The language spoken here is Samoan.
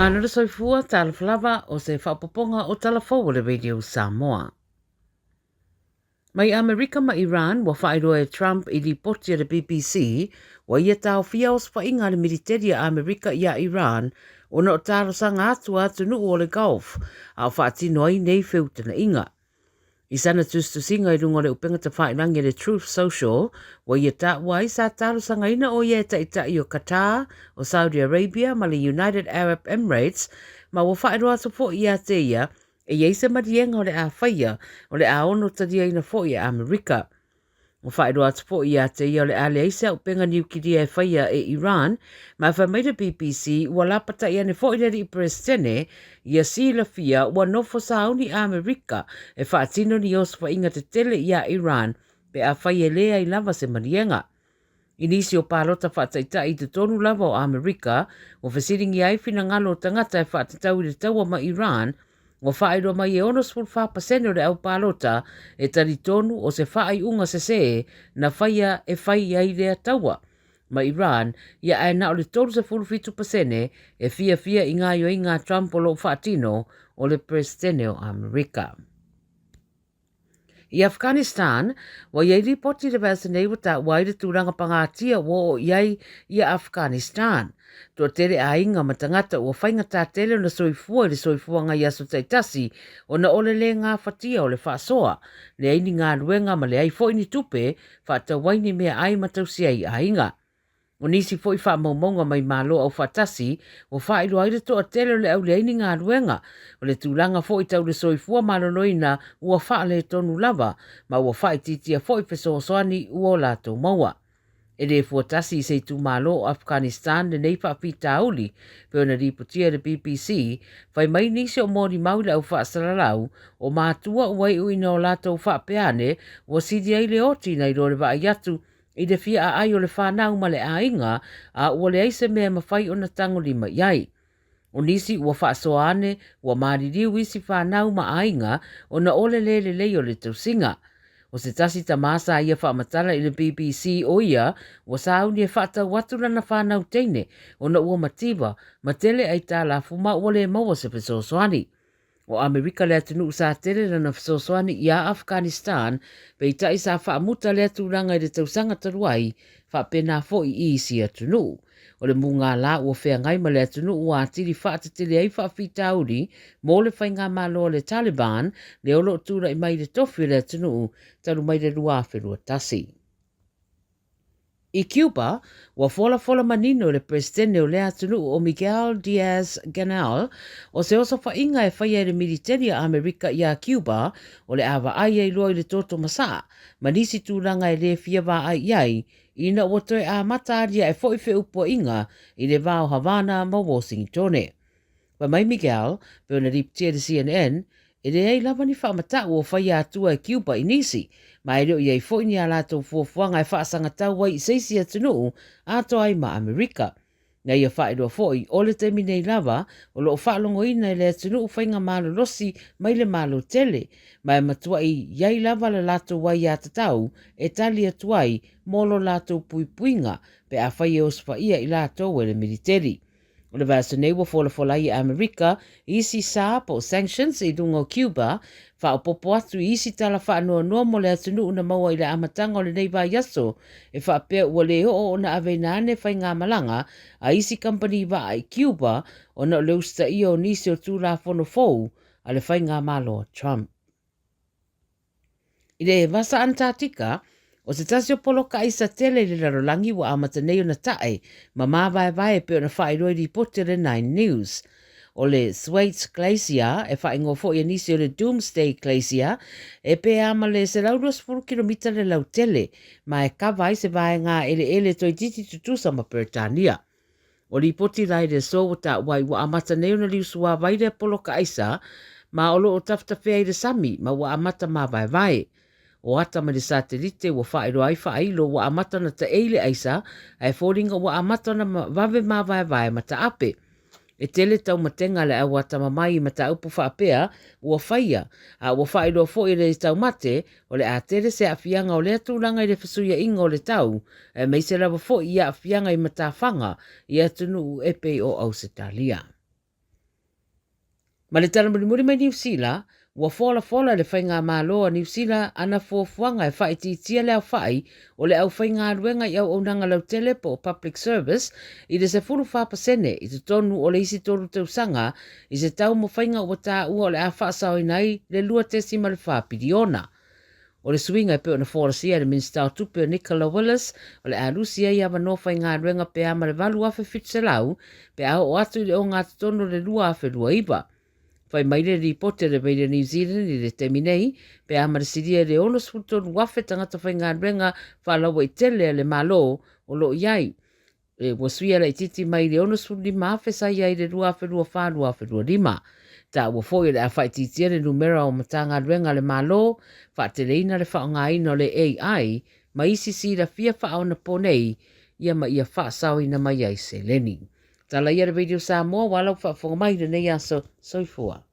Malo le soifua, talofa lava, o se faaopoopoga o tala fou a le Radio Samoa. Mai Amerika ma Iran, ua faailoa e Trump i lipoti a le BBC, ua ia taofia osofaiga a le militeri a Amerika iā Iran ona o talosaga atu a atunuu o le Gulf a o faatino ai nei feutanaʻiga. I sana tusitusiga i luga o le upega tafailagi a le Truth Social, ua ia taua ai sa talosagaina ʻo ia e taitai o Qatar, o Saudi Arabia ma le United Arab Emirates, ma ua faailoa atu foi iā te ia E i ai se maliega o le a faia, o le a ono taliaina foi e Amerika. Ua faailoa atu foi ia te ia o le a leai se auupega niukilia e faia e Iran, ma e fai mai le BBC ua lapata'i ane foi le alii Peresetene ia silafia ua nofo sauni Amerika e faatino ni osofaiga tetele iā Iran pe afai e leai lava se maliega. I nisi o palota faataitai i totonu lava o Amerika, ua fesiligia ai finagalo o tagata e faatatau i le taua ma Iran, ua faailoa mai e 64% o le au palota e talitonu o se faaiuga sesē na faia e fai ai lea taua ma Iran, ia ae na o le 37% e fiafia i gaoioiga a Trump o lo o faatino o le Peresetene o Amerika. I Afghanistan, ua i ai lipoti i le vaiaso nei ua taua ai le tulaga pagatia ua oo i ai ia Afghanistan. Toatele aiga ma tagata ua faigata tele ona soifua i le soifuaga i aso taitasi ona o le le gafatia o le faasoa, leai ni galuega ma leai foi ni tupe faatau ai ni meaai ma tausi ai aiga. O nisi foi faamaumauga mai Malo Aufaatasi ua faailoa ai le toatele o le au leai ni galuega. O le tulaga foi tau le soifua maloloina ua faaletonu lava ma ua faaitiitia foi fesoasoani ua o latou maua. E le fua tasi i se itumalo o Afghanistan lenei faafitauli, pei ona lipotia e le BBC, fai mai nisi o molimau i le au faasalalau, o matua ua iu ina o latou faapea ane ua sili ai le oti nai lo le vaai atu i le fia aai o le fanau ma le aiga, a ua leai se mea e mafai ona tagolima i ai. O nisi ua faasoa ane, ua maliliu isi fanau ma aiga ona o le le lelei o le tausiga. O se tasi tama sa ia faamatala i le BBC o ia ua sauni e faatau atu lana fanau teine ona ua mativa ma tele aitalafu ma ua le maua se fesoasoani. O Amerika le atunuu sa tele lana fesoasoani iā Afghanistan, peitai sa faamuta lea tulaga i le tausaga talu ai, faapena foi i isi atunuu. O le mugala ua feagai ma le atunuu ua atili faatetele ai faafitauli mo le faigamalo a le Taliban lea o lo o tulai mai i le tofi o le atunuu talu mai le 2021. I Cuba, ua folafola manino e le Peresetene o lea atunuu o Miguel Diaz-Canel, o se osofaiga e faia e le militeli a Amerika iā Cuba, o le a vaai ai loa i le toto masaa ma nisi tulaga e le fia vaai i ai, ina ua toe amata aliae foi feupuaiga i le va o Havana ma Washingtone. Fai mai Miguel, pei ona lipotia e le CNN, e leai lava ni faamatau o faia atua e Cuba i nisi, ma e le o i ai foi ni a latou fuafuaga e faasagatau ai i se isi atunuu atoa ai ma Amerika. Na ia faailoa foi, o le taimi nei lava, o lo o faalogoina e le atunuu faiga malolosi mai le Malo tele, ma e matuai i ai lava le latou aiatatau e tali atu ai mo lo latou puipuiga pe afai e osofaia i latou e le militeli. O le vaiaso nei ua folafola ai e Amerika i isi sa po o sanctions i luga o Cuba, faaopoopo atu i isi tala faanoanoa mo le atunuu na maua i le amataga o lenei vaiaso e faapea ua le oo ona aveina ane faigamalaga a isi kamupani vaa i Cuba ona o le usitaia o nisi o Tulafono fou a le faigamalo a Trump. I le Vasa Antarctica, o se tasi o poloka aisa tele i le lalolagi ua amata nei ona tae ma māvaevae e pei ona faailoa i lipoti a le Nine News. O le Thwaites Glacier, e faaigoa foi e nisi o le Doomsday Glacier, e pe a ma le 120 kilomita le lautele, ma e kava ai se vaega eleele toeitiiti tutusa ma Peretania. O lipoti la i le aso ua taua ai ua amata nei ona liusuavai lea poloka aisa ma o lo o tafetafea i le sami ma ua amata māvaevae. O ata mai le satelite ua faailoa ai faailo ua amata ona taei le aisa ae foliga ua amata ona vave māvaevae ma taape. E tele taumatenga a le au atamamai i mataupu faapea ua faia, a ua faailoa foi e le taumate o le a tele se aafiaga o lea tulaga i le fesuiaiga o le tau, aemaise lava foi i aafiaga i matafaga i atunuu e pei o Ausetalia. Ma le tala mulimuli mai Niu Sila, ua folafola e le Faigamalo a Niu Sila ana fuafuaga e faaitiitia le aofai o le aufaigaluega i auaunaga lautele po o public service i le 14% i totonu o le isi tolu tausaga i se taumafaiga ua taua o le a faasaoina ai le $2.4 piliona. O le suiga e pei ona folasia e le Minisita o Tupe o Nicola Willis, o le a lusi ai avanoa faigaluega pe a ma le 8,700 pe a oo atu i le ogatotonu o le 2029. Fai mai le lipoti a le Radio New Zealand i le taimi nei, pe a ma le silia i le 63,000 tagata faigaluega faalauaitele a le Malo o lo o i ai. E ua suia laitiiti mai le 65,000 sa i ai i le 2024-2025. Taua foi o le a faaitiitia le numera o Matagaluega a le Malo, faateleina le faaaogaina o le AI ma isi silafia faaonaponei ia ma ia faasaoina mai ai seleni. Tala ia le Radio Samoa ua lau faafofoga mai i lenei aso. Soifua.